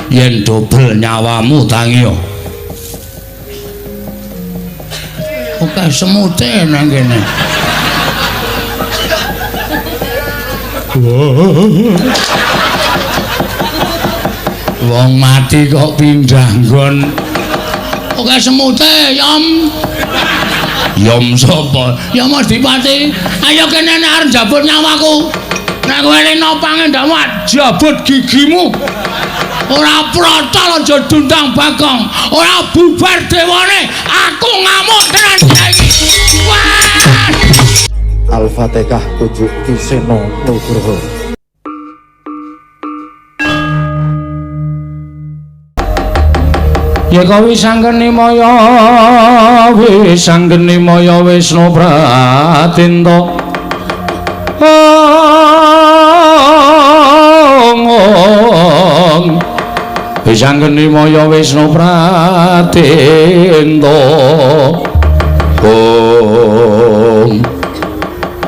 Yen dobel nyawamu tangiyo. Oke semute nang kene. Wong mati kok pindah nggon. Oke semute, Yom. Yom sapa? Ya Mas Dipati. Ayo kene nek arep njabut nyawaku. Nek kowe nopange ndak jabut gigimu. Ora protol aja dundang Bagong. Ora bubar dewane. Aku ngamuk tenan saiki. Wah! Al-Fatihah pujuk Ki Seno Nugroho. Ya kawi sanggeni maya wis sanggeni maya Wisnu Pratinta. Ong wis sanggeni maya Wisnu Pratinta. Ong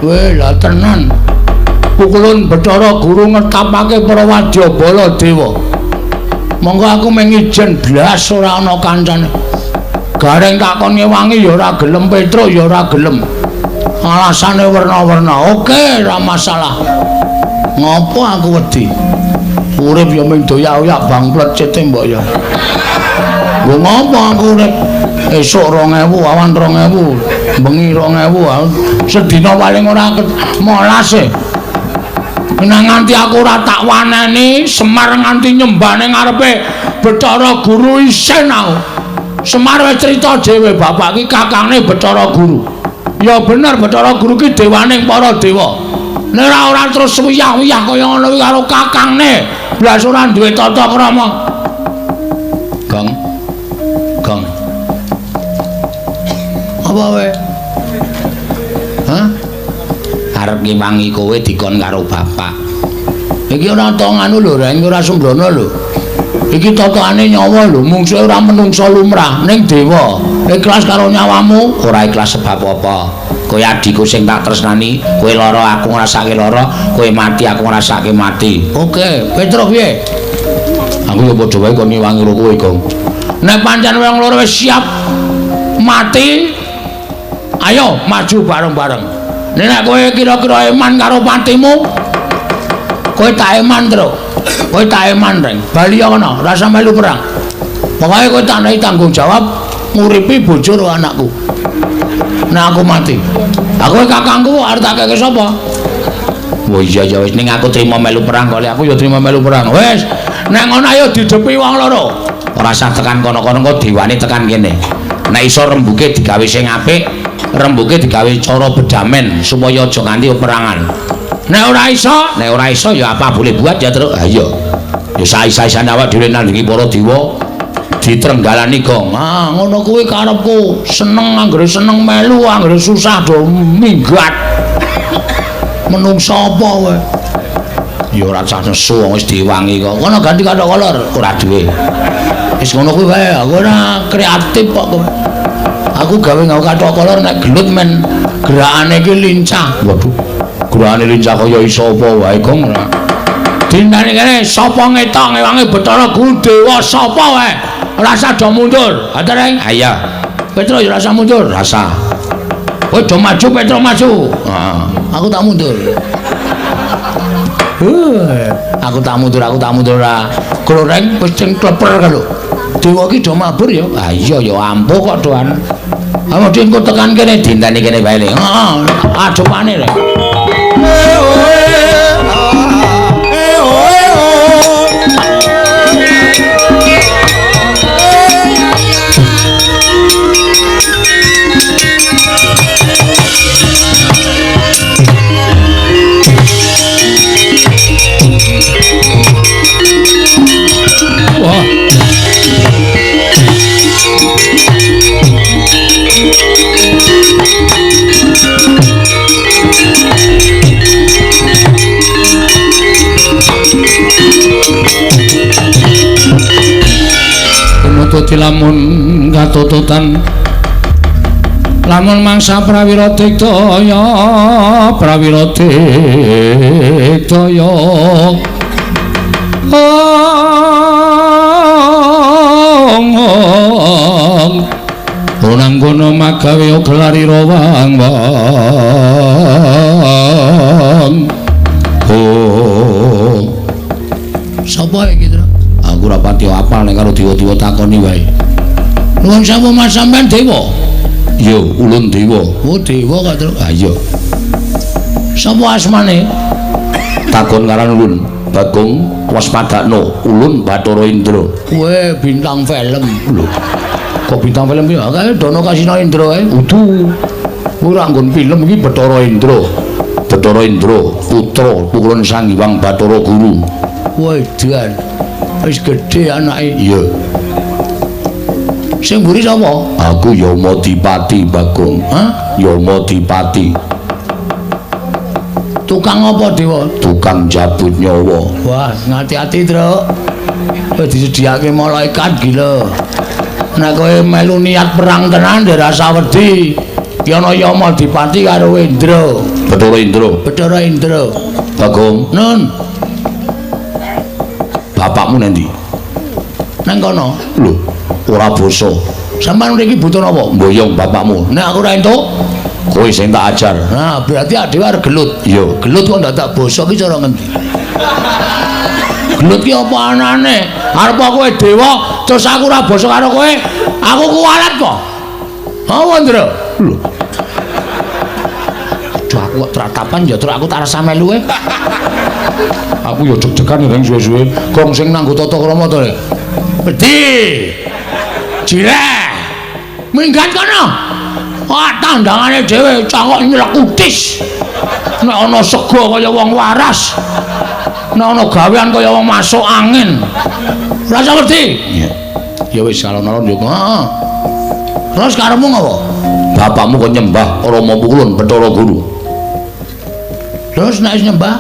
weh lah tenan. Pukulun Bathara Guru ngetapake para wadyabala dewa. Monggo aku mung ijen blas ora ana kancane. Gareng takon ngewangi ya ora gelem, Petruk ya ora gelem. Alasane werna-werna. Oke, ora masalah. Ngopo aku wedi? Urip ya mung doyak-oyak bang plecete mbok ya. Lho ngopo aku urip? Esuk 2000, awan 2000, bengi 2000, sedina paling ora molas e. Nah nganti aku ora tak waneni, Semar nganti nyembah ning ngarepe Bathara Guru isin aku. Semar wis crita dhewe bapak iki kakangne Bathara Guru. Ya bener Bathara Guru ki dewaning para dewa. Nek ora terus wiyah-wiyah kaya ngono kuwi karo kakangne, blas ora duwe tata krama. Gong. Gong. Apa wae? Hah? Arep ngewangi kowe dikon karo bapak. Iki ora to nganu lho, Reng, ora sembrono lho. Iki totokane nyawa lho, mungsuhe ora menungsa lumrah ning dewa. Ikhlas karo nyawamu, ora ikhlas sebab apa? Kowe adikku sing tak tresnani, kowe lara aku ngrasake lara, kowe mati aku ngrasake mati. Oke, Petruk piye? Aku ya padha wae kon ngewangi karo kowe, Gong. Nek pancen wong loro wis siap mati, ayo maju bareng-bareng. Nek kowe kira-kira eman karo patimu, kowe tak eman, Truk. Kowe tak eman, Reng. Bali ana, ora usah melu perang. Pokoke kowe tak tanggung jawab nguripi bojo karo anakku. Nek aku mati, aku kakangku arep tak keke sapa? Wah iya ya wis ning aku trimo melu perang kok, aku ya trimo melu perang. Wis, nek ngono ayo didepi wong loro. Ora usah tekan kono-kono kok dewane tekan kene. Nek iso rembuke digawe sing apik, rembuke digawe cara bedamen supaya aja nganti peperangan. Nek ora iso ya apa boleh buat ya, Truk. Ha iya. Ya saisa-isane awak dhewe nandingi para dewa ditrenggalani gong. Ah, ngono kuwi karepku. Seneng anggere seneng melu, anggere susah do minggat. Menungsa apa kowe? Ya ora usah nesu wong wis diwangi kok. Kono ganti kathok kolor, ora duwe. Wis ngono kuwi wae, aku ora kreatif kok kowe. Aku gawe nggawe kathok kolor nek gelut men gerakane iki lincah. Waduh, gerakane lincah kaya iso apa wae gong ora. Dintane kene sapa ngetok ngewangi Bathara Guru dewa sapa wae. Ora usah do mundur. Ha Reng? Ayo. Petro ya ora usah mundur, rasa. Kowe do maju, Petro maju. Heeh. Aku tak mundur. Aku tak mundur, aku tak mundur ora. Gloreng wis cengkleper lho. Dewa iki do mabur ya. Ha iya ya ampuh kok doan. Ha mesti engko tekan kene dinteni kene wae. Heeh, adopane rek. Wah. Tuti lamun katututan lamun mangsa prawira digdaya prawira digdaya. Agawe gelarira wang wang. Oh. Sapa iki, Tru? Aku ora pati apal nek karo dewa-dewa takoni wae. Nuwun sewu Mas, sampean dewa? Iya, ulun dewa. Oh, dewa kok, Tru. Ha iya. Sapa asmane? Takon karan ulun. Bagong waspadakno, ulun Bathara Indra. Kowe bintang film. Lho. Kok bintang film ya? Kae Dono Kasino Indra kae. Udu. Ora nggon film iki Bathara Indra. Bathara Indra, putra Pukulun Sang Hyang Bathara Guru. Wedan. Wis gedhe anake. Iya. Sing mburi sapa? Aku Yamadipati, Bagong. Hah? Yamadipati. Tukang apa, Dewa? Tukang jabut nyawa. Wah, ngati-ati, Truk. Kowe disediake malaikat gila. Nek kowe melu niat perang tenan rasa wedi. Ki ana Yamadipati karo Indra. Bathara Indra. Bathara Indra. Bagong. Nun. Bapakmu nanti? Nang kono. Lho, ora basa. Sampeyan mriki butuh napa? Mboyong bapakmu. Nek aku ora entuk, kowe sing tak ajar. Nah, berarti adewe arep gelut. Iya, gelut kok ndak basa ki cara ngendi? Gelut ki apa anane? Arep kowe dewa, terus aku ora basa karo kowe, aku kuwalat kok. Apa, Ndra? Lho. Aduh, aku kok tratapan ya, Truk, aku tak rasa melu e. Aku ya deg-degan ning suwe-suwe. Gong sing nanggo tata krama to. Wedi. Jireh. Minggat kono. Wah, tandangane dhewe cangok nylekutis. Nek ana sega kaya wong waras. Nek ana gawean kaya wong masuk angin. Rasa wedi. Iya. Ya wis alon-alon yo. Heeh. Terus karepmu ngopo? Bapakmu kon nyembah Rama Pukulun Bathara Guru. Terus nek wis nyembah,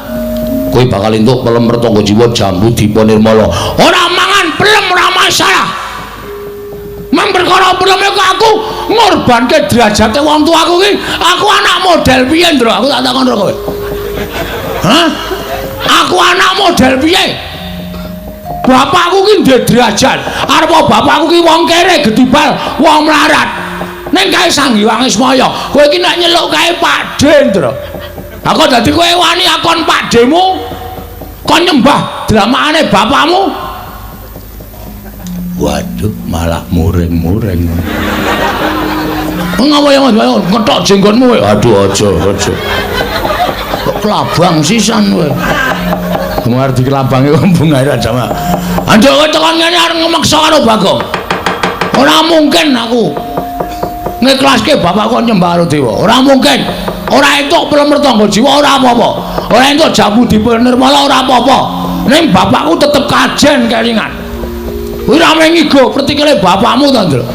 kowe bakal entuk pelem Pertangga Jiwa Jambu Dipa Nirmala. Ora mangan pelem ora masalah. Mang perkara pelem iku aku ngorbanke derajate wong tuaku ki, aku anak model piye, Ndra? Aku tak takon kowe. Hah? Aku anak model piye? Bapakku ki ndek derajat. Arep bapakku ki wong kere gedibal, wong melarat. Ning kae Sang Hyang Ismaya, kowe iki nek nyeluk kae Pakde, Ndra. Aku dadi kowe wani akon Pakdemu kon nyembah dramakane bapakmu. Waduh, malah muring-muring. Ngapa ya Mas? Ngetok jenggonmu kowe. Aduh, aja, aja. Kok kelabang sisan kowe. Arep dikelabangi kok bungae ra jamak. Anjuk kowe tekan ngene arep ngmeksa karo Bagong. Ora mungkin aku ngiklaske bapakku nyembah karo dewa. Ora mungkin. Ora entuk pelem Pertangga Jiwa ora apa-apa. Ora entuk Jambu Dipa Nirmala ora apa-apa. Ning bapakku tetep kajen kelingan. Kuwi ra mengigo pertikele bapakmu to, Ndra.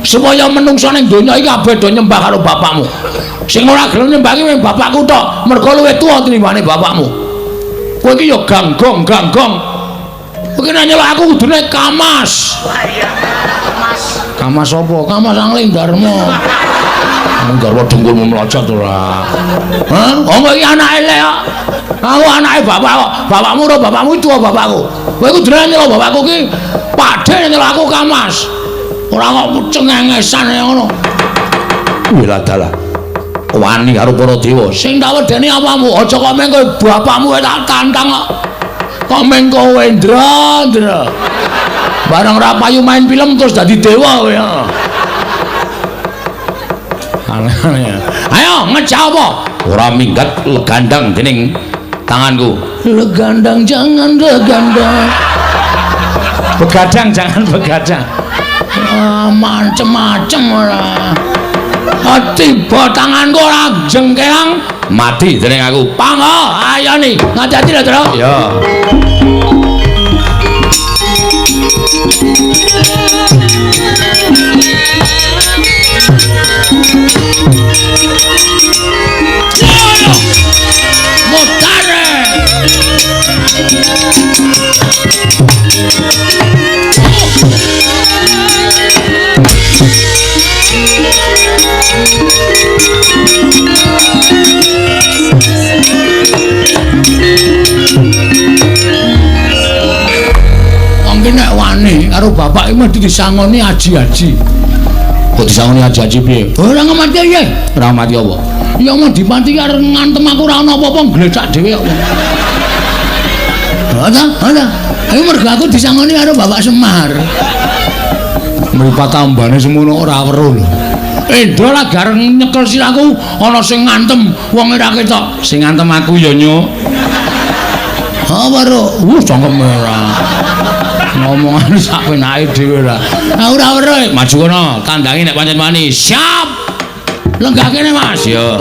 Supaya menungsa ning donya iki kabeh do nyembah karo bapakmu. Sing ora gelem nyembah ki mung bapakku tok, mergo luwih tuwa tinimbane bapakmu. Kowe iki ya ganggong, ganggong. Kowe iki nek nyeluk aku kudune Kamas. Wah iya, Kamas. Kamas apa? Kamas Angling Darma. Garwa dengkulmu mlocot ora. Hah? Oh iki anake lek kok. Aku anake bapak kok. Bapakmu ora bapakmu tuwa bapakku. Kowe kudune nyeluk bapakku ki Pakde nyeluk aku Kamas. Ora kok cengengesan ngono. Wila dalah. Wani karo para dewa. Sing tak wedeni apamu? Aja kok meng kowe bapakmu tak tantang kok. Kok meng kowe Ndra, Ndra. Bareng ora payu main film terus dadi dewa kowe. Aneh. Ayo ngejak apa? Ora minggat legandang dening tanganku. Legandang jangan legandang. Begadang jangan begadang. Ah, macem-macem ora. Tiba tanganku ora jengkelang mati dening aku. Panggo, ayo nih, ngati-ati lho, Tru. Ya. Mutare. Wong ki nek wani karo bapak iki mesti disangoni aji-aji. Kok disangoni aji-aji piye? Ora ngemati ya. Ora mati apa? Ya mau dipati arep ngantem aku ora ana apa-apa glecak dhewe kok. Ora, ora. Ayo mergo aku disangoni karo Bapak Semar. Mripat tambane semono ora weruh lho. Endra lah gareng nyekel sirahku ana sing ngantem wong ora ketok. Sing ngantem aku ya nyuk. Apa ro? Cangkem ora. Ngomongane sak penake dhewe ora. Ora weruh. Maju kono, tandangi nek pancen wani. Siap. Lenggah kene Mas. Ya.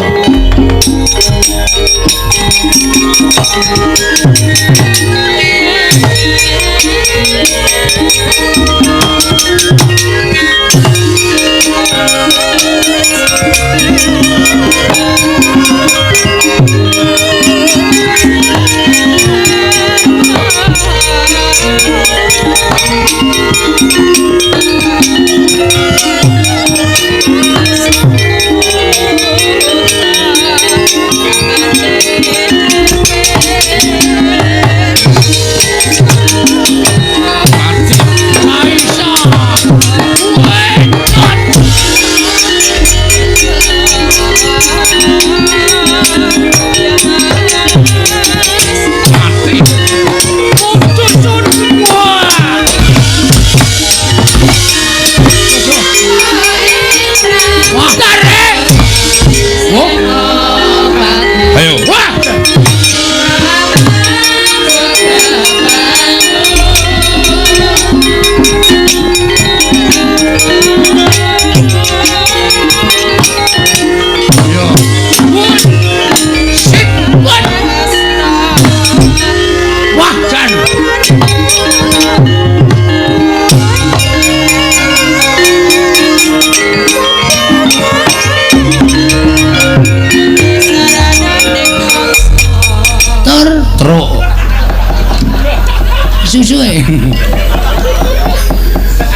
Susu-e.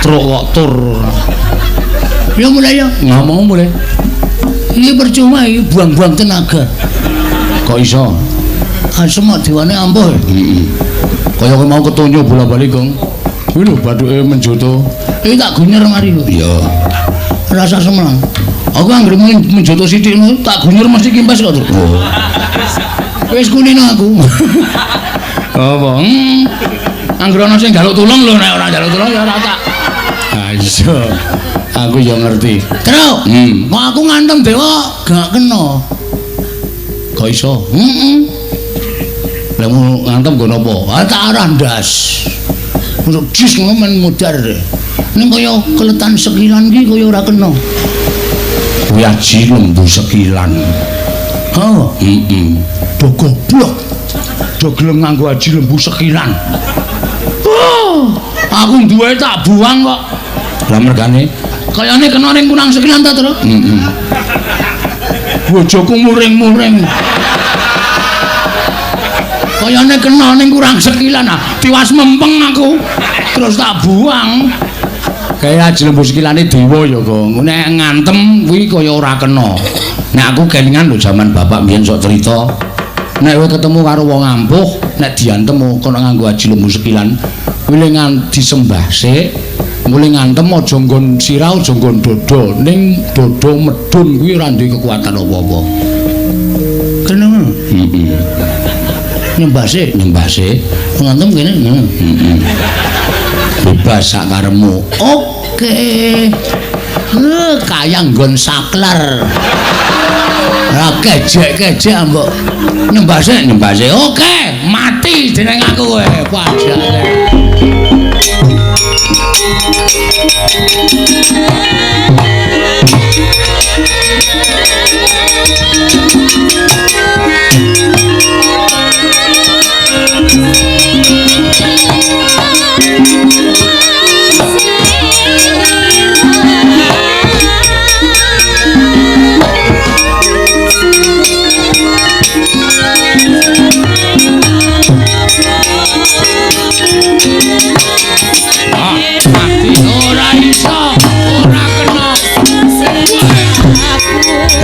Truk kok tur. Ya mulai ya, ngomong mulai. Ini percuma iki buang-buang tenaga. Kok iso? Asem dewane ampuh. Heeh. Kaya kowe mau ketonyo bola-bali, Gong. Kuwi lho bathuke menjoto. Iki tak gunyer mari lho. Iya. Rasa semelang. Aku anggere menjoto sithik ngono tak gunyer mesti kimpes kok, Truk. Oh. Wis kulino aku. Apa? Anggere ana sing njaluk tulung lho, nek ora njaluk tulung ya ora tak. Ha iya. Aku ya ngerti. Truk, kok aku ngantem dewa gak kena. Kok iso? Heeh. Lah ngantem nggo napa? Ah tak arah ndas. Untuk jis ngono men mudhar. Ning kaya keletan sekilan ki kaya ora kena. Kuwi aji lembu sekilan. Ha, heeh. Do goblok. Do gelem nganggo aji lembu sekilan. Oh, aku duwe tak buang kok. Lah mergane kayane kena ning kurang sekilan ta, Truk? Heeh. Bojoku muring-muring. Kayane kena ning kurang sekilan, ah tiwas mempeng aku. Terus tak buang. Kaya aji lembu sekilane dewa ya, Gong. Nek ngantem kuwi kaya ora kena. Nek aku kelingan lho jaman bapak mbiyen sok cerita. Nek kowe ketemu karo wong ampuh, nek diantem kono nganggo aji lembu sekilan, kuwi le disembah sik, mulih ngantem aja nggon sirah, aja nggon dada, ning dada medhun kuwi ora duwe kekuatan apa-apa. Kene ngono. Heeh. Nyembah sik, nyembah sik. Ngantem kene ngono. Heeh. Bebas sak karepmu. Oke. Kaya nggon saklar. Ora kejek-kejek mbok. Nyembah sik, nyembah sik. Oke, mati jeneng aku kowe. Pajake.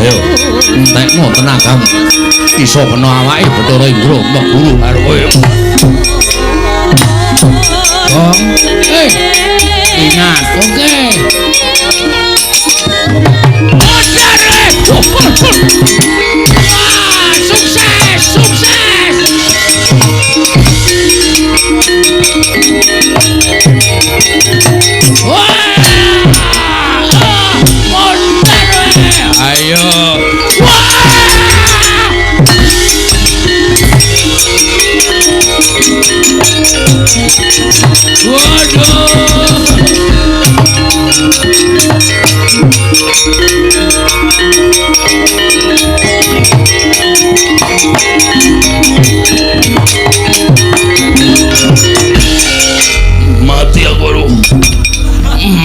Ayo, entekmu tenagamu. Iso kena awake Bathara Indra mbok guru karo kowe. Gong. Ingat, oke.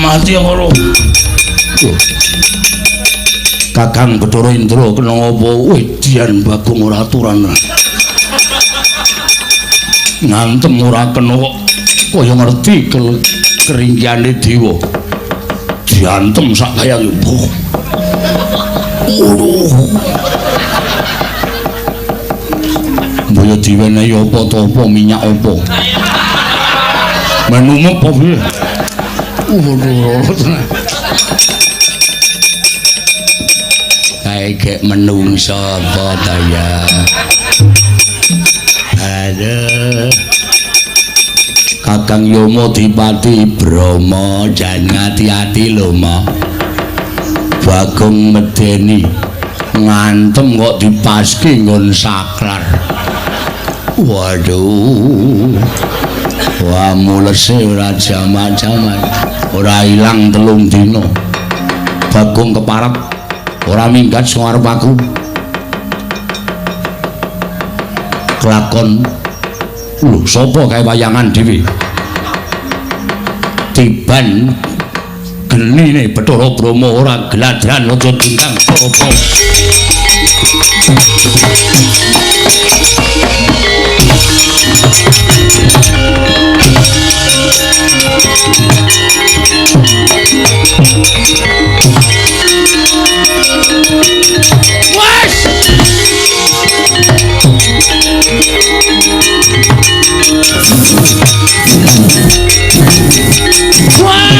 Mati karo. Kakang Bathara Indra kena apa? Wedian Bagong ora aturan. Ngantem ora kena kok kaya ngerti keringkiane dewa. Diantem sak kaya mbuh. Waduh. Mbaya diwenehi apa to apa minyak apa. Menumep apa piye? Waduh. Kae gek menungso apa ta ya. Aduh. Kakang Yama Dipati Brahma jan ati-ati lho Ma. Bagong medeni ngantem kok dipaski nggon saklar. Waduh. Wah mulese ora jaman-jaman, ora ilang 3 dina. Bagong keparep ora minggat saka arep aku. Kelakon lho sapa kae wayangan dhewe. Tiban genine Bathara Brahma ora gladran aja diundang apa. Wes. Wah.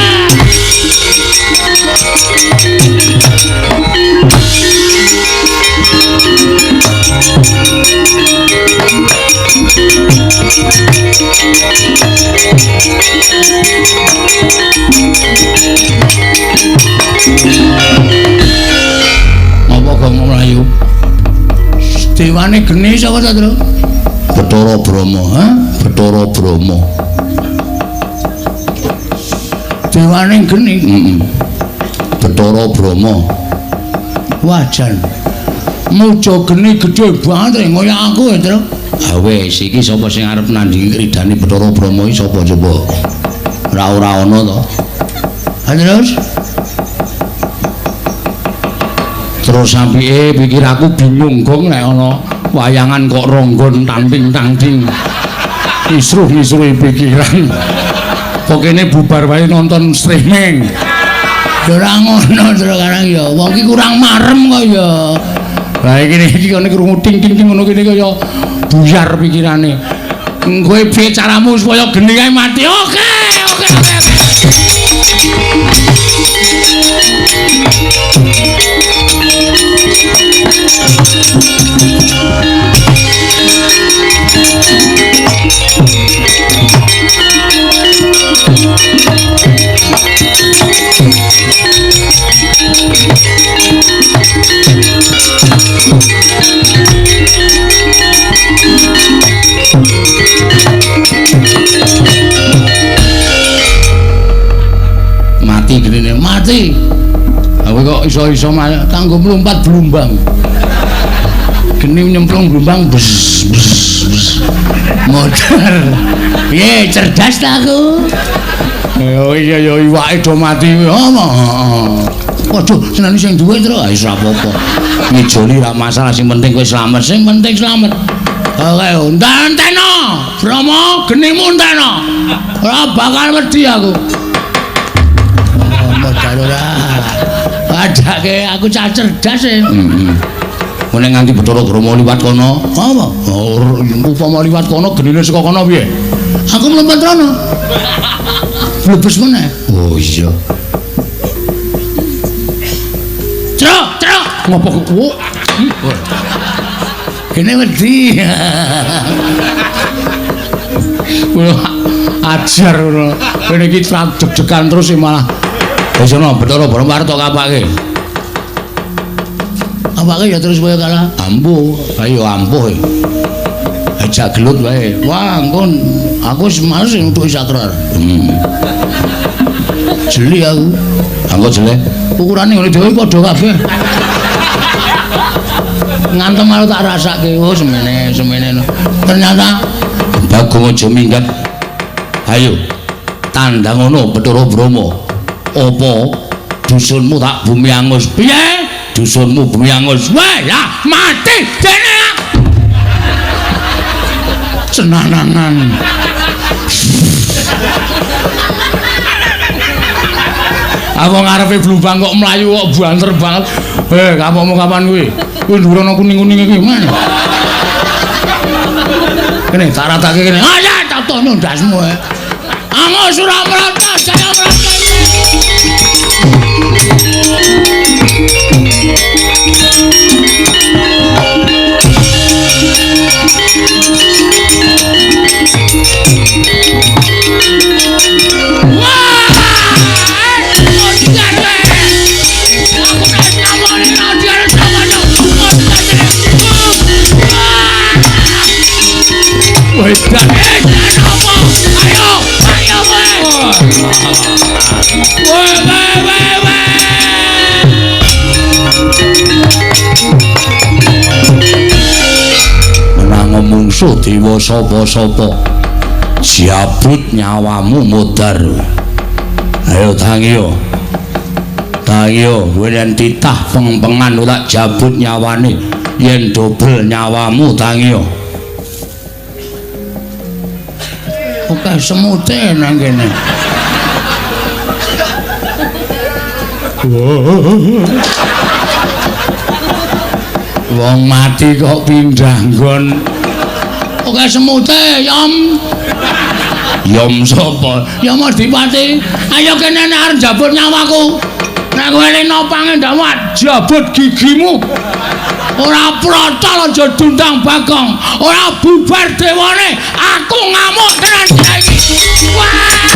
Apa kok mlayu? Dewane geni sapa ta, Tru? Bathara Brahma, ha? Bathara Brahma. Dewane geni. Heeh. Bathara Brahma. Wah, jan. Muja geni gedhe banget kaya aku ya, Tru. Ha wis, iki sapa sing arep nandhingi kridane Bathara Brahma iki sapa coba? Ora ana to. Ha terus? Terus sampike pikir aku bingung gong nek ana wayangan kok ronggon tangting-tangting. Kisruh-kisruhi pikiran. Kok kene bubar wae nonton streaming. Ya ora ngono terus karang ya. Wong iki kurang marem kok ya. Lah iki kene krungu ting-ting ngono kene kaya buyar pikirane. Kowe piye caramu supaya geni kae mati? Oke, oke, oke. Mati genine, mati. Aku kok iso-iso tanggo mlumpat blumbang. Geni nyemplung blumbang bes bes bes. Modar. Piye cerdas ta aku? Oh iya ya iwake do mati. Waduh, senane sing duwe terus ah wis ora apa-apa. Ngijoli ora masalah, sing penting kowe slamet, sing penting slamet. Oke, enteno. Brahma, genimu enteno. Ora bakal wedi aku. Oh, modal ora. Padake aku cah cerdas e. Heeh. Nek nganti Bathara Brahma liwat kono, apa? Upama liwat kono genine saka kono piye? Aku mlempet rono. Blebes meneh. Oh iya. Truk, truk. Ngopo kok? Kene wedi. Ajar ngono. Kene iki deg-degan terus malah. Wis ana Bathara Brahma arep tok kapake. Awake ya terus kaya kalah. Ampuh, ayo ampuh. Aja gelut wae. Wah, engko aku wis males nutuki sakrar. Jeli aku. Angko jelek. Ukurane ngene dhewe padha kabeh. Ngantem aku tak rasake. Oh, semene, semene. Ternyata Bagong aja minggat. Ayo. Tandang ngono Bathara Brahma. Apa dusunmu tak bumi angus? Piye? Dusunmu bumi angus. Wah, ya mati dene. Senanangan. Aku ngarepe blumbang kok mlayu kok banter banget. Kapokmu kapan kuwi? Kuwi dhuwur ana kuning-kuning iki. Kene tak ratake kene. Ah ya totono ndasmu. Angus ora mrata, jaya mrata. Menang mungsuh dewa sapa-sapa, jabut nyawamu modar. Ayo tangiyo, tangiyo, kowe yen titah pengpengan ora jabut nyawane, yen dobel nyawamu tangiyo. Oke, semute nang kene. Wong mati kok pindah nggon. Oke, semute, Yom. Yom sapa? Yom Adipati. Ayo kene nek arep jabut nyawaku. Nek kowe nopange ndakmu jabut gigimu. Ora protol aja dundang Bagong. Ora bubar dewane. Aku ngamuk tenan saiki. Wah!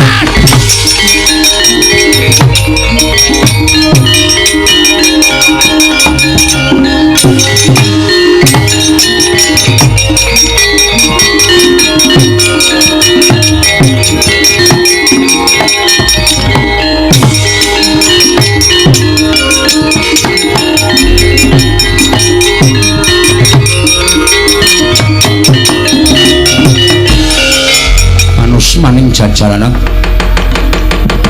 Maning jajalanak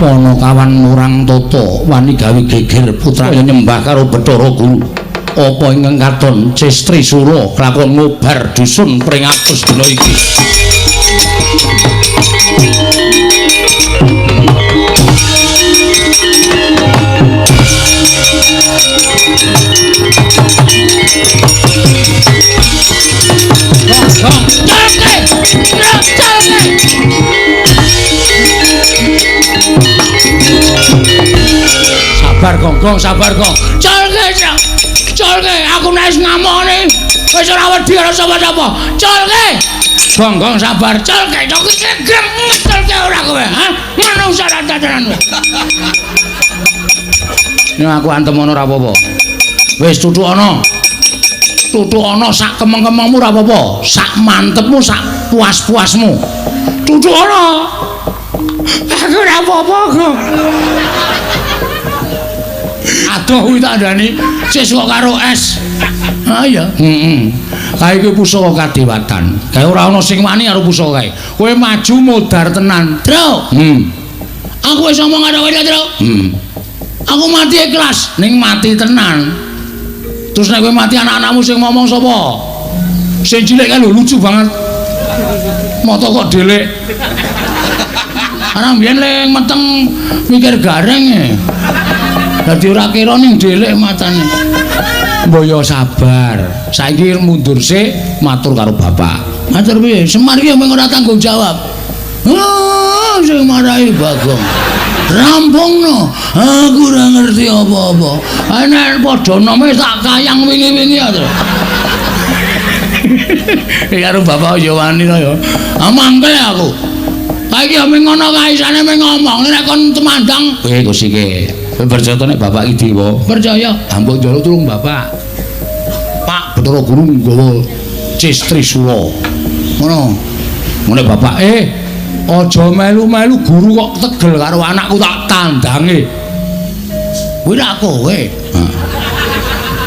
ana kawan murang tata wani gawe geger putra nyembah karo Bathara Guru. Apa ingkang katon Cestri Sura kelakon ngobar dusun pring atus dina iki. Sabar Gonggong, sabar Gong. Colke, colke, aku nek wis ngamukne wis ora wedi karo sapa-sapa. Colke. Gonggong sabar, colke. Kok iki grem ngecolke ora kowe, ha? Manungsa ra tenan. Nek aku antem ana ora apa-apa. Wis tutuk ana. Tutuk ana sak kemeng-kemengmu ora apa-apa, sak mantepmu, sak puas-puasmu. Tutuk ana. Aku ora apa-apa kok. Aduh kuwi tak andani sesuk karo es. Ha iya. Heeh. Kae iki pusaka kadewatan. Kae ora ana sing wani karo pusaka kae. Kowe maju modar tenan, Tru. Aku wis ngomong karo kowe, Tru. Aku mati ikhlas, ning mati tenan. Terus nek kowe mati anak-anakmu sing ngomong sapa? Sing cilik kae lho lucu banget. Mata kok delik. Arang biyen le meteng mikir gareng e. Dadi ora kira ning delik matane. Mbok yo sabar. Saiki mundur sik matur karo bapak. Matur piye? Semar iki mung ora tanggung jawab. Ah, sing marahi Bagong. Rampungno. Aku ora ngerti apa-apa. Nek padha nome tak kayang wingi-wingi ya. Karo bapak ya wani to ya. Ah mangkel aku. Saiki ya mung ngono kae isane mung ngomong nek kon temandang. Kowe Gus iki. Kowe percaya nek bapak iki dewa? Percaya. Mbok njaluk tulung bapak. Pak Bathara Guru nggawa Cestri Sura. Ngono. Ngene bapak, aja melu-melu guru kok tegel karo anakku tak tandange. Kuwi rak kowe.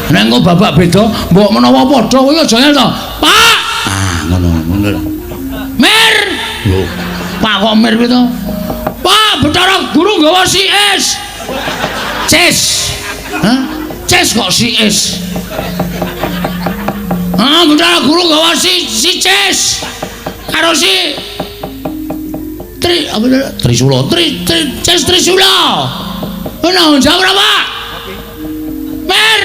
Nek engko bapak beda, mbok menawa padha kowe aja ngel to. Pak. Ah, ngono ngono. Mir. Lho, Pak kok mir kuwi to? Pak Bathara Guru nggawa si es. Ces. Hah? Ces kok si es. Ah, Bathara Guru gawa si Ces. Karo si Tri apa Trisula. Tri, tri Ces Trisula. Ono jawab ora, Pak? Mer.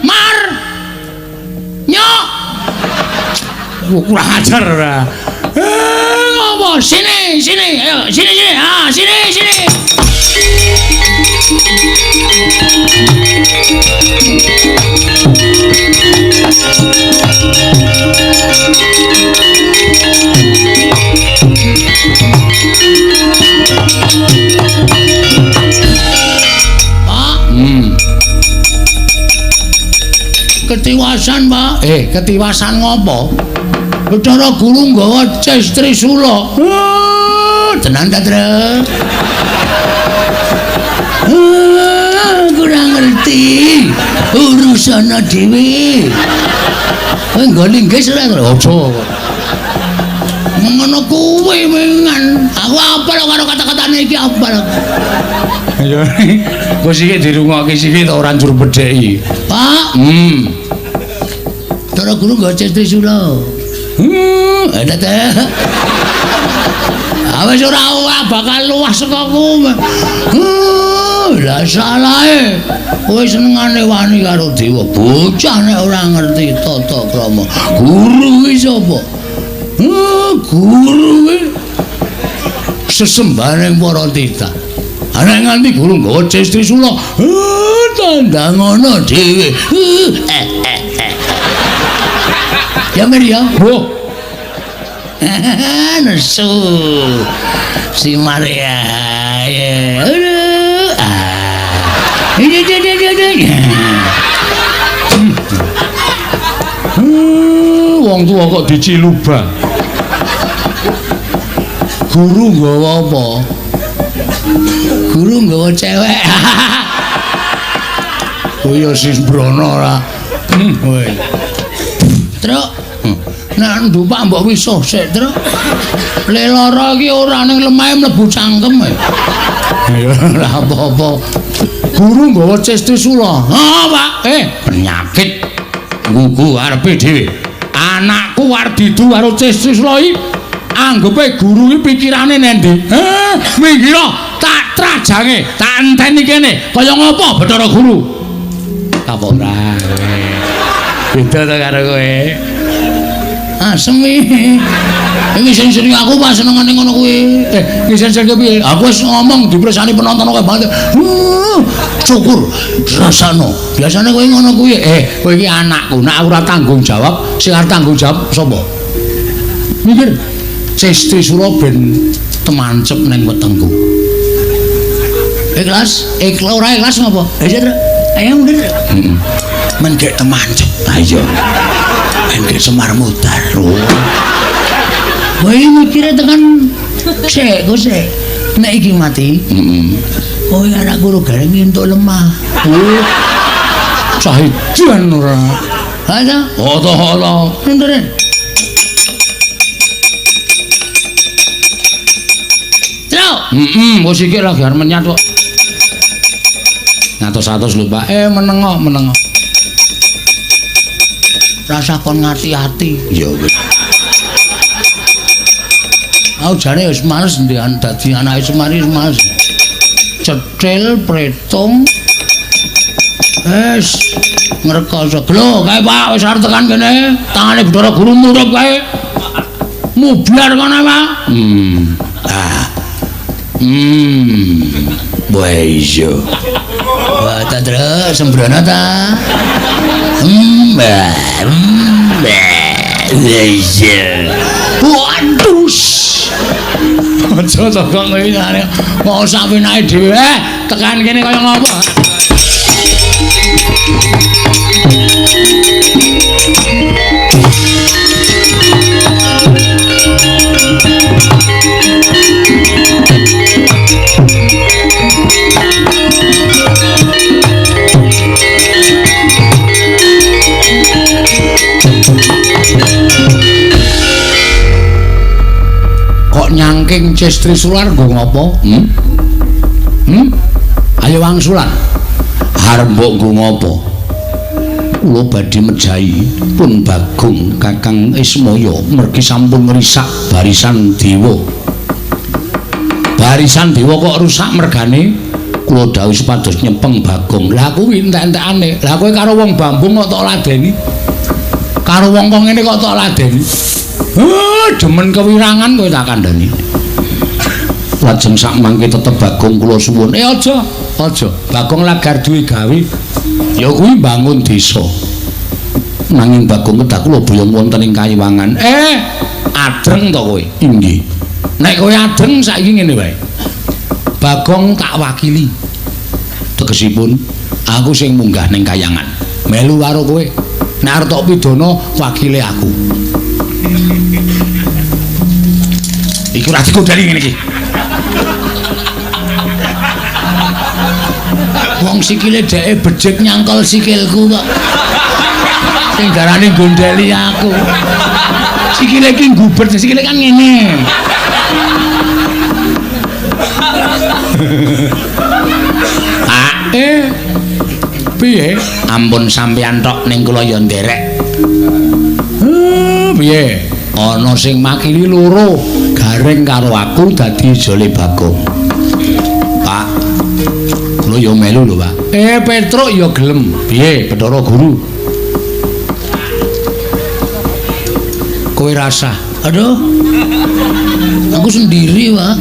Mar. Nyok. Kurang ajar ora. Ngopo? Sini, sini. Ayo, sini, sini. Ah, sini, sini. Pak, Ketiwasan, Pak. Ketiwasan ngopo? Bathara Guru nggawa Ces Trisula. Tenan ta, Truk? Kurang ngerti. Urusana dhewe. Kowe nggo linggis ora? Aja. Ngono kuwi mengan. Aku apal karo kata-katane iki apal. Ya. Kok siki dirungokke siki ta ora njur bedheki. Pak. Bathara Guru nggawa Ces Trisula. Ada ta. Awes ora bakal luwah saka kowe. Lah salahe. Kowe senengane wani karo dewa. Bocah nek ora ngerti tata krama. Guru kuwi sapa? Guru kuwi sesembahane para titah. Ana nganti guru nggawa Ces Trisula. Tandang ngono dhewe. Ya Mir ya. Oh. Nesu. Si Maria. Aduh. Ah. Ini. Wong tuwa kok diciluba. Guru nggawa apa? Guru nggawa cewek. Oh ya sembrono ora. Kowe. Truk. Nek ndupak mbok wisuh sik, Truk. Le lara iki ora ning lemahe mlebu cangkem. Ya ora apa-apa. Guru nggawa Ces Trisula. Ha, Pak. Penyakit nggugu arepe dhewe. Anakku arep didu karo Ces Trisula iki anggepe guru iki pikirane nendi? Minggiro tak trajange, tak enteni kene. Kaya ngopo Bathara Guru? Kapok ora kowe. Beda ta karo kowe. Asem iki. Iki sing sering aku pas senengane ngono kuwi. Ngising-sing piye? Aku wis ngomong dipresani penonton akeh banget. Syukur rasano. Biasane kowe ngono kuwi. Kowe iki anakku, nek aku ora tanggung jawab, sing arep tanggung jawab sapa? Mikir. Ces Trisula ben temancep ning wetengku. Ikhlas? Ikhlas ora ikhlas ngopo? Ayo, Truk. Ayo mundur. Heeh. Men gek temancep. Ha iya. Men gek Semar mutar. Kowe mikire tekan sik, kok sik. Nek iki mati, heeh. Kowe anakku ro gareng entuk lemah. Oh. Cahidan ora. Ha ta? Oh to, to. Mundur. Wis iki lagi arep menyat kok. Ngatos-atos lho, Pak. Menengo, menengo. Rasa kon ngati-ati. Ya wis. Aku jane wis males ndean dadi anake Semar wis males. Cethil, pretung. Wis ngrekoso. Lho, kae Pak wis arep tekan kene. Tangane Bathara Guru murup kae. Mublar kono, Pak. Ah. Wah iya. Wah, ta Truk, sembrono ta. Iya. Waduh. Aja to kok ngene. Kok sak penake dhewe tekan kene kaya ngopo? Kok nyangking Ces Trisula nggo ngopo? Ayo wangsulan. Arep mbok nggo ngopo? Kula badhe mejahi pun Bagong Kakang Ismaya mergi sampun ngrisak barisan dewa. Barisan dewa kok rusak mergane? Kula dawuh supados nyepeng Bagong. Lah kuwi entek-entekane. Lah kowe karo wong Bambung kok tok ladeni? Karo wong kok ngene kok tok ladeni? Demen kewirangan kowe tak kandhani. Lajeng sak mangke tetep Bagong kula suwun. Aja, aja. Bagong lagar duwe gawe. Ya kuwi mbangun desa. Nanging Bagong kedah kula boyong wonten ing Kayiwangan. Adreng to kowe? Inggih. Nek kowe adreng saiki ngene wae. Bagong tak wakili. Tegesipun aku sing munggah ning kayangan. Melu karo kowe. Nek arep tok pidana wakile aku. Iki ora digodhani ngene iki. Wong sikile dheke becik nyangkol sikilku kok. Sing darane gondeli aku. Sikile iki ngubet, sikile kan ngene. Pak, piye? Ampun sampeyan tok ning kula ya nderek. Piye? Ana sing makili loro, Gareng karo aku dadi jole Bagong. Pak, kula ya melu lho, Pak. Petruk ya gelem. Piye, Bathara Guru? Kowe rasah. Aduh. Aku sendiri, Pak.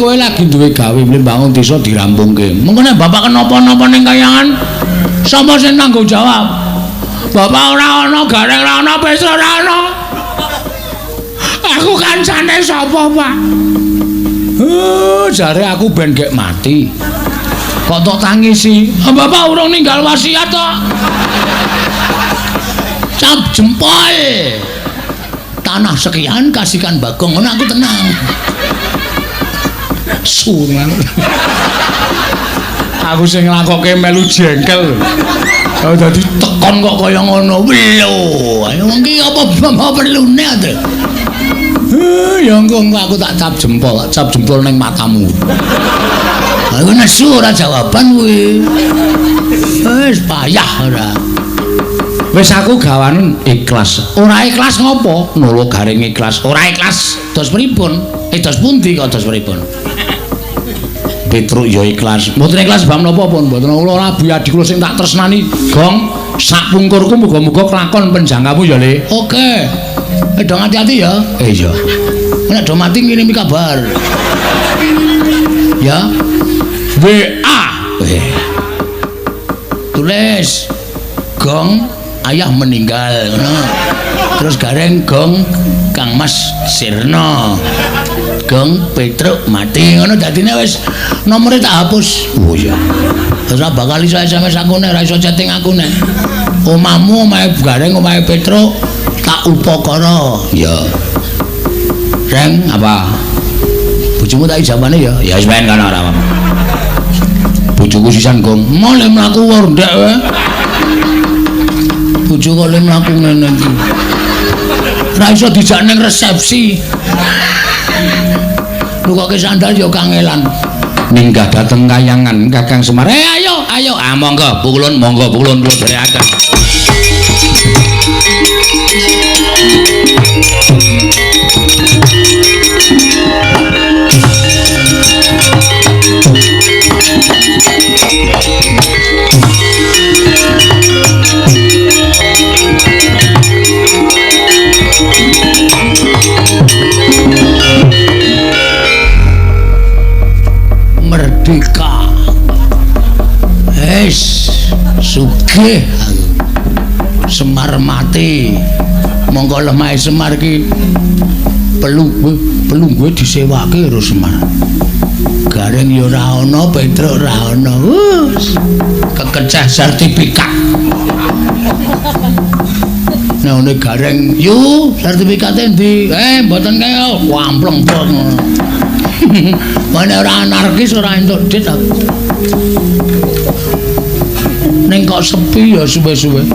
Kowe lagi duwe gawe mbangun desa dirampungke. Mengko nek bapak kenapa-napa ning kayangan, sapa sing tanggung jawab? Bapak ora ana, Gareng ora ana, Petruk ora ana. Aku kancane sapa, Pak? Jare aku ben gek mati. Kok tok tangisi? Bapak urung ninggal wasiat tok. Cap jempol. Tanah sekian kasihkan Bagong, ngono aku tenang. Sungan. Aku sing nglakoke melu jengkel. Kalau dadi tekon kok kaya ngono. Lho, ayo wong iki apa perlune to? Ya engko aku tak cap jempol ning matamu. Aku nesu ora jawaban kuwi. Wis payah ora. Wis aku gawanen ikhlas. Ora ikhlas ngopo? Nolo Gareng ikhlas. Ora ikhlas dos pripun? Dos pundi kok dos pripun? Petruk ya ikhlas. Mboten ikhlas bab napa pun, mboten kula ora adik kula sing tak tresnani. Gong, sak pungkurku muga-muga kelakon penjangkamu ya, Le. Oke. Dong hati-hati ya. Iya. Nek do mati ngirimi kabar. Ya. WA. Tulis. Gong, ayah meninggal ngono. Terus Gareng gong Kang Mas Sirna. Gong Petruk mati ngono dadine wis nomore tak hapus. Oh iya. Ora bakal iso SMS aku nek ora iso chatting aku nek. Omahmu omahe Gareng omahe Petruk tak upakara. Ya. Reng apa? Bojomu tak ijabane ya? Ya wis ben kono ora apa-apa. Bojoku sisan gong, mole mlaku ndek wae. Bojo kok le mlaku ngene iki. Ora iso dijak ning resepsi. Nukoke sandal ya kangelan. Minggah dateng kayangan Kakang Semar. Ayo, ayo. Ah monggo, pukulun, monggo pukulun kula dherekaken. Merdeka. Wis sugih aku. Semar mati. Monggo lemahe Semar iki pelungguhe disewake karo Semar. Gareng ya ora ana, Petruk ora ana. Kekecah sertifikat. Nek ngene Gareng, "Yu, sertifikate endi?" Mboten kaya wampleng pon. Mana ora anarkis ora entuk dit aku. Ning kok sepi ya suwe-suwe.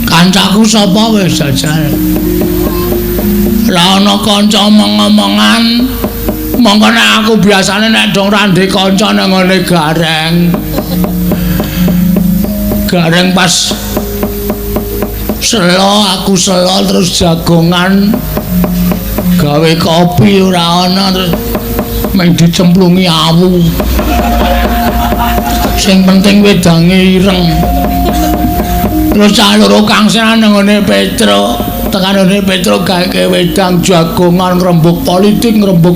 Kancaku sapa wis jajal. Lah ana kanca omong-omongan, Mongko nek aku biasane nek dong ra ndek kanca nang ngene Gareng. Gareng pas selo aku selo terus jagongan gawe kopi ora ana terus mung dicemplungi awu. Sing penting wedange ireng. Terus cah loro kang seneng nang ngene Petro, tekan ngene Petro gawe wedang jagongan ngrembug politik, ngrembug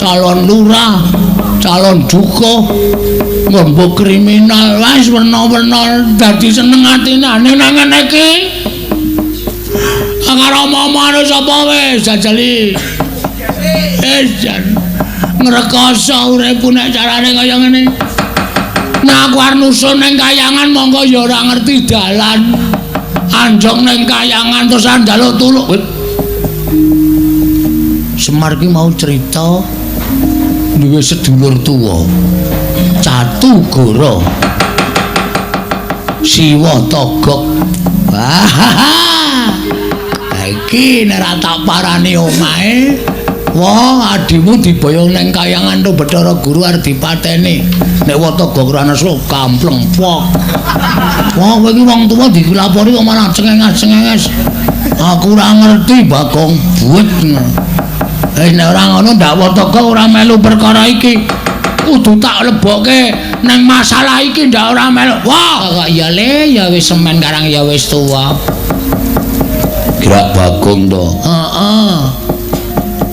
calon lurah, calon dukuh, ngrembug kriminal, wis werna-werna dadi seneng atine. Ning nang ngene iki karo omong-omongane sapa wis jajali. Jan ngrekoso uripku nek carane kaya ngene. Nah aku arep nusun ning kayangan monggo ya ora ngerti dalan. Anjong ning kayangan terus njaluk tulung. Semar ki mau cerita duwe sedulur tuwa. Catu Goro. Siwa Togok. Wah. Iki nek ora tak parani omahe, wah adimu diboyong ning kayangan to Bathara Guru arep dipateni. Nek Watogok ora nesu kampleng pok. Wah kowe iki wong tuwa dilapori kok malah cengenges-cengenges. Aku ora ngerti Bagong buet. Nek ora ngono ndak Watogok ora melu perkara iki. Kudu tak lebokke nang masalah iki ndak ora melu. Wah kok ya le ya wis semen karang ya wis tuwa. Gerak Bagong to. Heeh.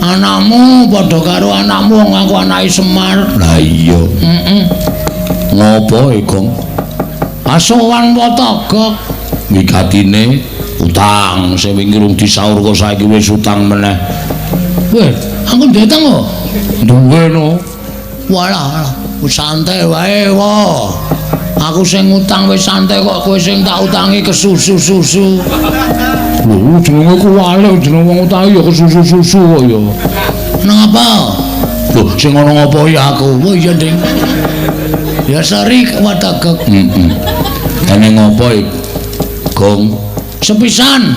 Anakmu padha karo anakmu wong aku anake Semar. Lah iya. Heeh. Ngopo e, Gong? Asowan Watogok mikatine utang sing wingi rung disaur kok saiki wis utang meneh. Weh, aku ndek utang kok. Duwe no. Walah, wis santai wae, wo. Aku sing ngutang wis santai kok kowe sing tak utangi kesusu-susu. Lho, jenenge kuwale jenenge wong utangi ya kesusu-susu kok ya. Nang apa? Lho, sing ngono ngopo ya aku? Oh iya, Ding. Ya sori Watogok. Heeh. Ene ngopo iki? Gong. Sepisan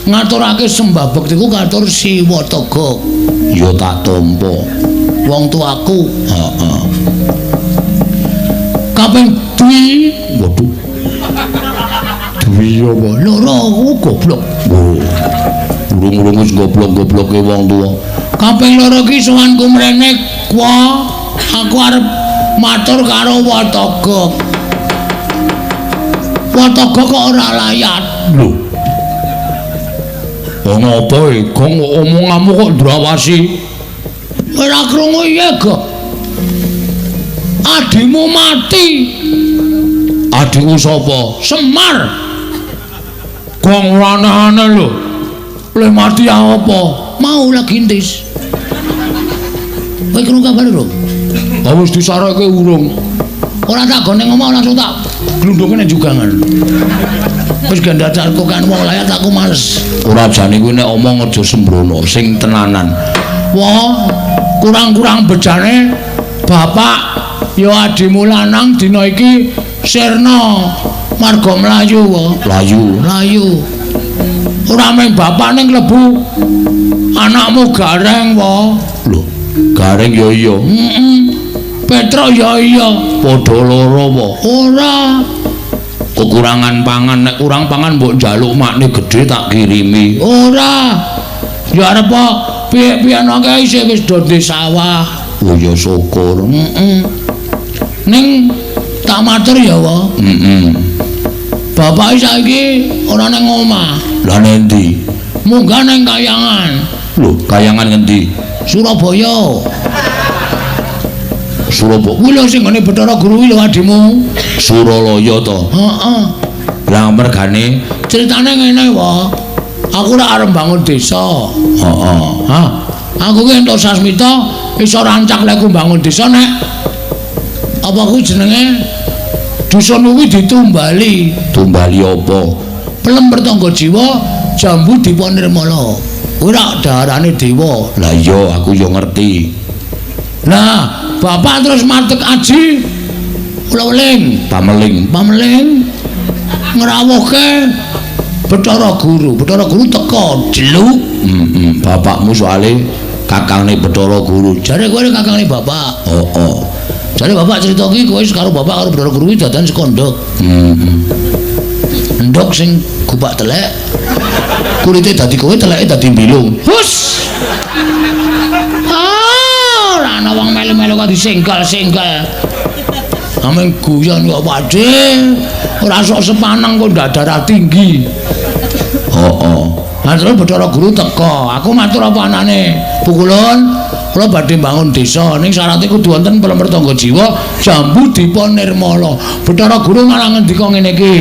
ngaturake sembah bektiku katur si Watogok. Ya tak tampa. Wong tuaku. Heeh. Kaping dwi, waduh. Dwi apa? Loro aku goblok. Urung-urung wis goblok-gobloke wong tuwa. Kaping loro iki sowanku mrene, kwa aku arep matur karo Watogok. Watogok kok ora layat. Lho. Wong apa e, Gong? Omonganmu kok ndrawasi? Ora krungu iya, Gong. Adimu mati. Adiku sapa? Semar. Gong ora aneh-aneh lho. Le mati apa? Mau lagi entis. Kowe krungu kabar urung? Ah wis disareke urung. Ora tak gone ngomong langsung tak glundunge nang jugangan. Wis gandacarku kan wong layat aku males. Ora jane kuwi nek omong aja sembrono, sing tenanan. Wah, kurang-kurang bejane bapak ya adimu lanang dina iki sirna marga mlayu wae. Mlayu, mlayu. Ora mung bapak ning klebu anakmu Gareng wae. Lho, Gareng ya iya. Heeh. Petro ya iya. Padha loro wae. Ora. Kekurangan pangan, nek kurang pangan mbok njaluk makne gedhe tak kirimi. Ora. Ya arep piye-piye nang isih wis do ndek sawah. Oh ya syukur. Heeh. Ning tak matur ya wae. Heeh. Bapak saiki ora nang omah. Lah nendi? Munggah nang kayangan. Lho, kayangan ngendi? Surabaya. Surabaya. Kuwi lho sing nggone Bathara Guru kuwi lho adimu. Suralaya to? Heeh. Lah mergane critane ngene wae. Aku ora arep bangun desa. Heeh. Ha. Aku ki entuk sasmita iso rancak lek bangun desa nek apa kuwi jenenge dusun kuwi ditumbali. Tumbali apa? Pelem pertangga jiwa jambu dipa nirmala. Ora daharane dewa. Lah iya aku yo ngerti. Lah, bapak terus matek aji ula-uling, pameling, pameling ngrawuhke Bathara Guru. Bathara Guru teka jeluk. Heeh, bapakmu soale Kakangne Bathara Guru. Jare kowe kakangne bapak. Heeh. Jare bapak cerita ki kowe karo bapak karo Bathara Guru kuwi dadan saka ndhok. Heeh. Ndhok sing gupak telek. Kulite dadi kowe, teleke dadi mbilung. Hus. Ah, ora ana wong melu-melu kok disenggal-senggal. Ameng guyon kok Pakde. Ora sok sepaneng kok ndak darah tinggi. Heeh. Lah terus Bathara Guru teka. Aku matur apa anane? Pukulun, kula badhe mbangun desa ning syarate kudu wonten Pelemer Tangga Jiwa Jambu Dipa Nirmala. Bathara Guru malah ngendika ngene iki.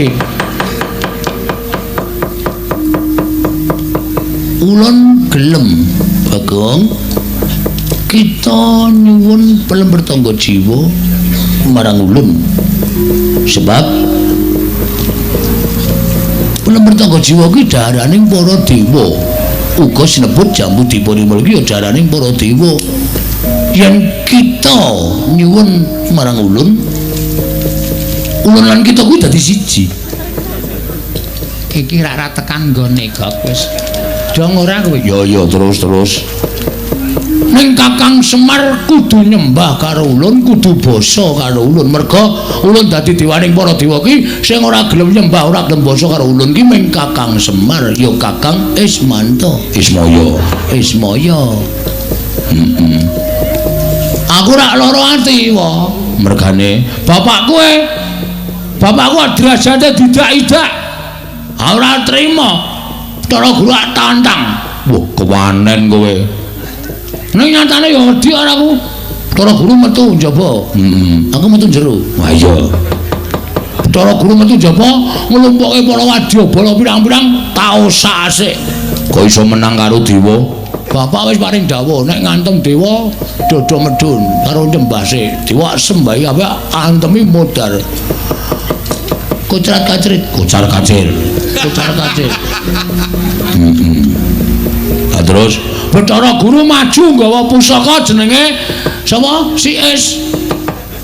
Ulun gelem, Bagong. Kita nyuwun Pelemer Tangga Jiwa marang ulun. Sebab Pelemer Tangga Jiwa ki daraning para dewa. Uga sinebut Jambu Dipa Nirmala ki ya daraning para dewa. Yen kita nyuwun marang ulun, ulun lan kita kuwi dadi siji. Iki rak ra tekan nggone gok wis. Dong ora kowe? Ya ya terus. Ning Kakang Semar kudu nyembah karo ulun, kudu basa karo ulun. Merga ulun dadi dewaning para dewa ki sing ora gelem nyembah, ora gelem basa karo ulun ki ming Kakang Semar, ya Kakang Ismanto, Ismaya, Ismaya. Heeh. Aku rak lara ati wae. Mergane bapak kowe, bapakku derajate didak-idak. Ora trima. Bathara Guru tantang. Wah, kewanen kowe. Ning nyatane ya wedi ora aku. Bathara Guru metu njaba. Heeh. Aku metu jero. Wah iya. Bathara Guru metu njaba nglumpuke para wadyabala pirang-pirang taosak asik. Kok iso menang karo dewa? Bapak wis paring dawuh nek ngantem dewa dodo medhun karo nyembah sik. Dewa sembahi kabeh antemi modar. Kocar kacrit, kocar kacir, kocar kacir. Heeh. Lah terus Bathara Guru maju nggawa pusaka jenenge sapa? Si Es.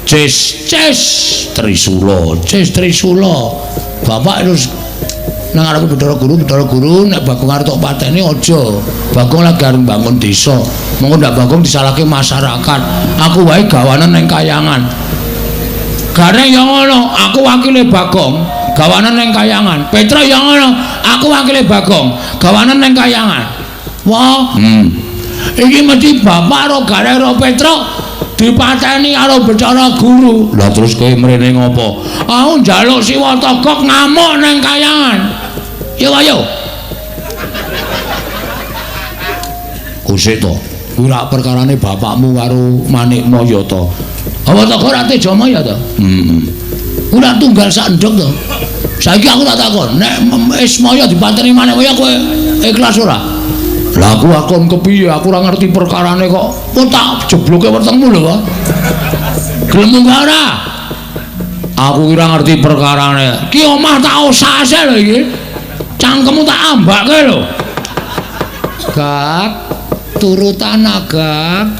Ces, Ces Trisula, Ces Trisula. Bapak terus nang ngarepe Bathara Guru, Bathara Guru nek Bagong arep tok pateni aja. Bagong lagi arep mbangun desa. Mengko ndak Bagong disalahke masyarakat. Aku wae gawanen ning kayangan. Gareng ya ngono, aku wakile Bagong, gawanen ning kayangan. Petra ya ngono, aku wakile Bagong, gawanen ning kayangan. Wah, Iki mesti bapak karo Gareng karo Petra dipateni karo Bathara Guru. Lah terus kowe mrene ngopo? Aku njaluk Siwa Togok ngamuk ning kayangan. Yo ayo. Kusik to. Kuwi rak perkarane bapakmu karo Manikmaya to. Apa Togok ora Tejamaya to? Heeh. Kuwi rak tunggal sak endhog to. Saiki aku tak takon, nek Ismaya dipateni Manikmaya kowe ikhlas ora? Lah aku akon kepiye? Aku ora ngerti perkarane kok. Kok tak jebloke wetengmu lho kok. Gelem munggah ora? Aku ora ngerti perkarane. Ki omah tak osase lho iki. Cangkemmu tak ambake lho. Gak turutan agak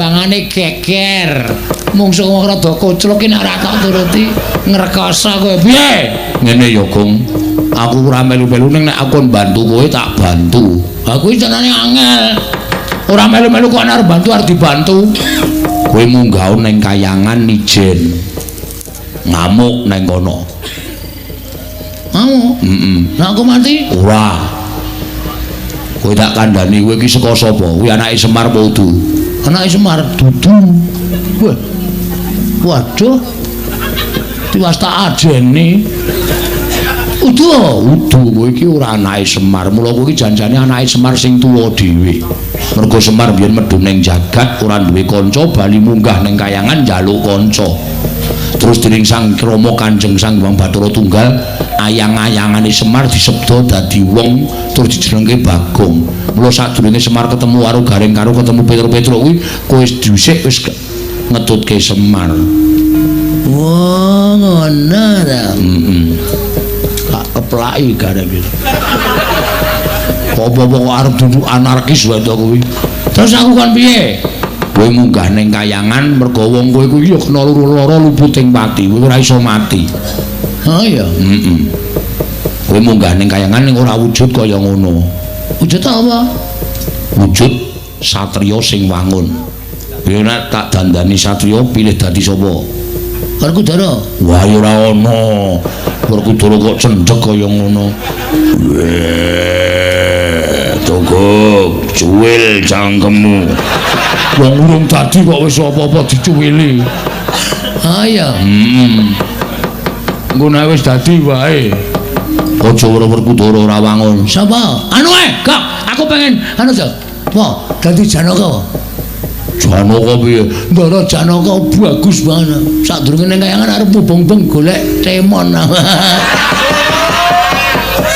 bangane geger. Mungsuh wong rada koclok ki nek ora tak turuti ngrekoso kowe. Piye? Ngene ya, Gong. Aku ora melu-melu ning nek aku bantu kowe tak bantu. Aku iki jenenge angel. Ora melu-melu kok arep bantu arep dibantu. Kowe munggah ning kayangan ijen. Ngamuk ning kono. Ngamuk? Heeh. Nek aku mati? Ora. Kowe tak kandhani kowe iki saka sapa? Kuwi anake Semar apa udu? Anake Semar dudu. Wah. Waduh. Tiwas tak ajeni. Udu, udu kowe iki ora anake Semar. Mula kowe iki janjane anake Semar sing tuwa dhewe. Mergo Semar biyen medhun ning jagat ora duwe kanca, bali munggah ning kayangan njaluk kanca. Terus dening Sang Rama Kanjeng Sang Hyang Bathara Tunggal, ayang-ayangane Semar disebda dadi wong terus dijenengke Bagong. Mula sadurunge Semar ketemu karo Gareng karo ketemu Petro-Petro kuwi, kowe dhisik wis ngetutke Semar. Wah, ngono ta. Heeh. Tak keplaki Gareng iki. Apa-apa kok arep duduk anarkis wae to kuwi. Terus aku kon piye? Kowe munggah ning kayangan mergo wong kowe kuwi ya kena loro-loro luput ing pati, kowe ora iso mati. Oh iya, heeh. Kowe munggah ning kayangan ning ora wujud kaya ngono. Wujud apa? Wujud Satriya sing wangun. Ya nek tak dandani satriya pilih dadi sapa? Werkudara. Wah ya ora ana. Werkudara kok cendhek kaya ngono. Togok, cuwil cangkemmu. Wong urung dadi kok wis apa-apa dicuwili. Ah iya. Heeh. Engko nek wis dadi wae. Aja Werkudara ora wangun. Sapa? Anu ae, Gok. Aku pengen anu to. Wah, dadi Janaka. Janaka piye? Ndara Janaka bagus banget. Sadurunge ning kayangan arep mubeng-beng golek temon.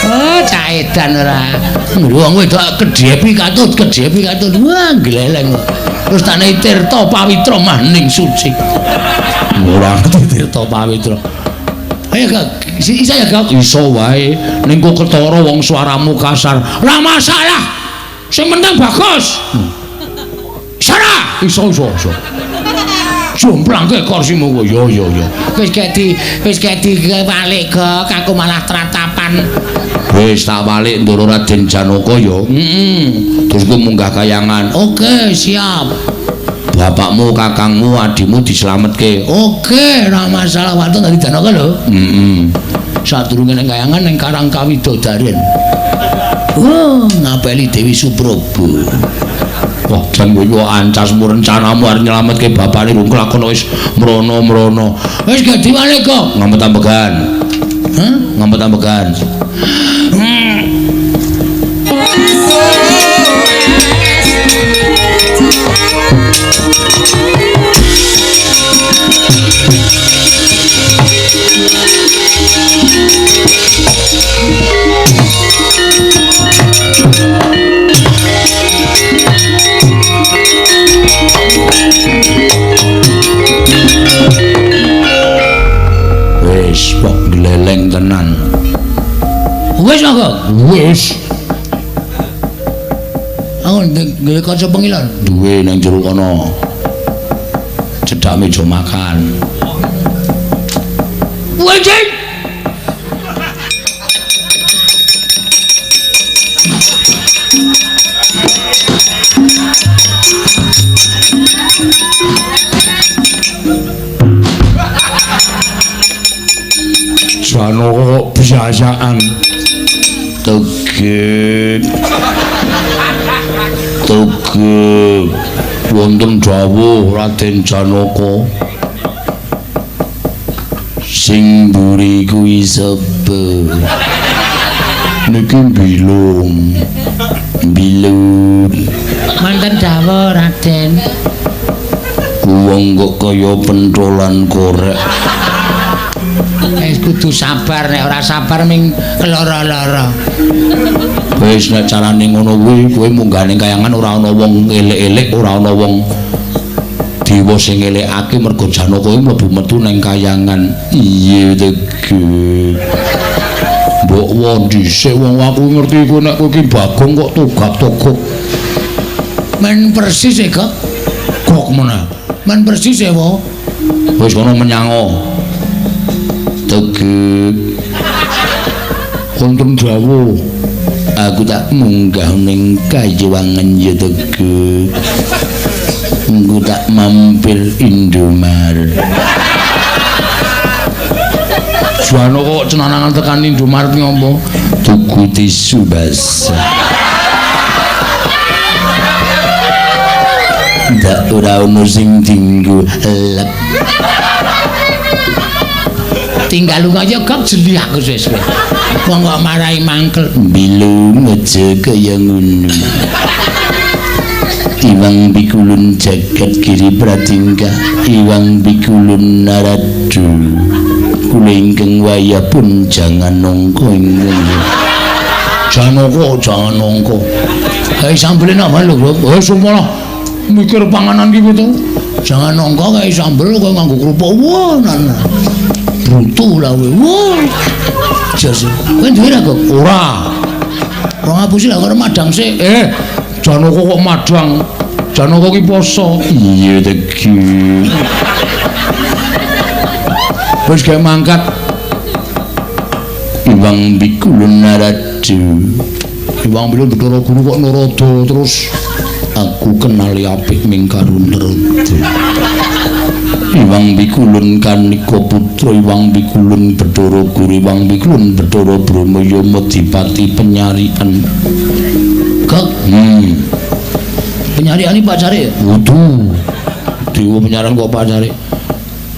Oh, cah edan ora. Wong wedok kedhepi katut, kedhepi katut. Wah, gleleng. Terus tak nei tirta pawitra maning suci. Ora ngerti tirta pawitra. Ayo, Gak. Iso ya, Gak? Iso wae. Ning kok ketara wong suaramu kasar. Ora masalah. Sing penting bagus. Iso ora? Iso, iso, iso. Jomplangke kursimu kowe. Ya, ya, ya. Wis gek di walik, Gok. Aku malah tratapan. Wis tak walik Ndara Raden Janaka ya. Heeh. Terus ku munggah kayangan. Oke, siap. Bapakmu, kakangmu, adimu dislametke. Oke, ora masalah. Waton dadi Janaka lho. Heeh. Sadurunge ning kayangan ning Karang Kawidodaren. Oh, ngapeli Dewi Suprobo. Wah, jan kowe iki ancasmu rencanamu arep nyelametke bapakne rung kelakon wis mrono-mrono. Wis gak diwalik kok. Ngampet-ambegan. Hah? Ngampet-ambegan. Wis kok gleleng tenan. Wis kok. Wis. Aku duwe kaca pengilon. Duwe nang jero kono. Cedhak meja makan. Wis. Janaka kok biasaan. Tegek. Tegek. Wonten dawuh Raden Janaka. Sing mburi kuwi sapa? Niki bilung. Bilung. Wonten dawuh Raden. Wong kok kaya pentolan korek. Wis kudu sabar, nek ora sabar ming lara-lara. Wis nek carane ngono kuwi, kowe munggah ning kayangan ora ana wong elek-elek, ora ana wong dewa sing ngelekake mergo Janaka kuwi mlebu metu ning kayangan. Iya tegek. Mbok won dhisik wong aku ngerti kowe nek kowe iki Bagong kok togak-togok. Men persis e, Gok. Gok meneh. Men persis e, wo. Wis kono menyango. Tegek. Wonten dawuh. Aku tak munggah ning kayiwangan ya tegek. Engko tak mampir Indomaret. Janaka kok cenanangan tekan Indomaret ngopo? Tuku tisu basah. Ndak ora ono sing dinggo lep. Tinggal lunga aja kok jeli aku suwe-suwe. Wong kok marai mangkel. Bilung aja kaya ngono. Iwang bikulun jagat giri pratingkah, iwang bikulun naradu. Kula ingkang wayah pun jangan nongko ingkang. Janaka jangan nongko. Kae sambel enak lho, Bro. Eh sumpah mikir panganan ki to. Jangan nongko kae sambel kowe nganggo kerupuk. Wah, nan. Brutu lah kowe. Wah. Jos. Kowe duwe ra kok? Ora. Wong ngapusi lah karo madang sik. Eh, Janaka kok madang. Janaka ki poso. Iya tegi. Wis gawe mangkat. Iwang bikulun naradu. Iwang bilun Bathara Guru kok narada terus. Aku Ku kenali apik ming karo Narada. Iwang Pikulun kanika putra Iwang Pikulun Bedhara Guru Iwang Pikulun Bedhara Brahma Yama Dipati penyarian. Kek. Penyarian iki pacare? Wudu. Dewa penyaran kok pacare?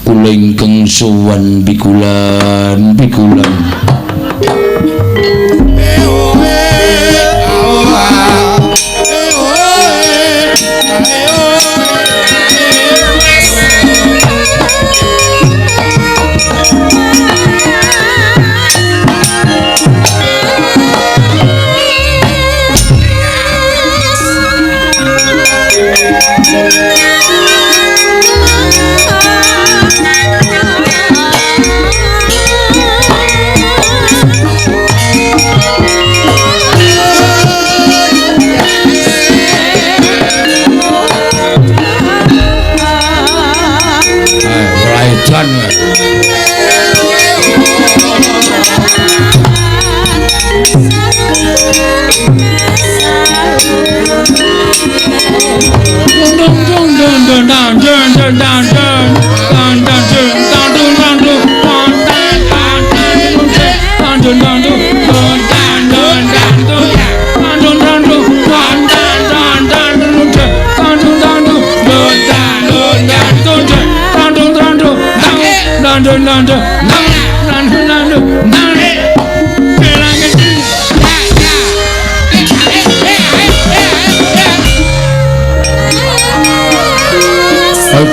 Kula ingkang sowan Pikulan, Pikulan.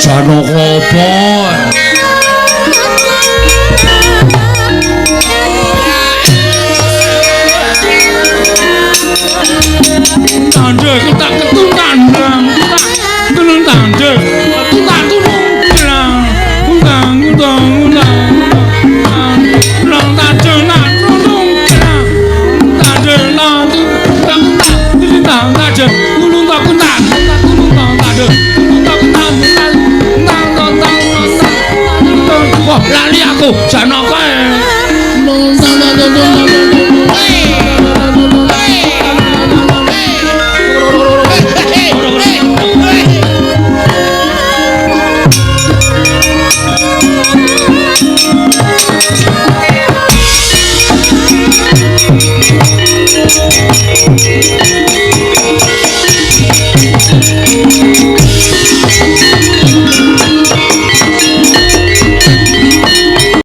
Janaka apa? Tandhe ketak ketundang, ketak tandhe, ketak tundang, undang undang undang, undang tandhe nak tundang, tandhe nak tundang, tundang tandhe, tundang tundang, tundang tandhe, tundang tundang. Wah, lali aku, Janaka.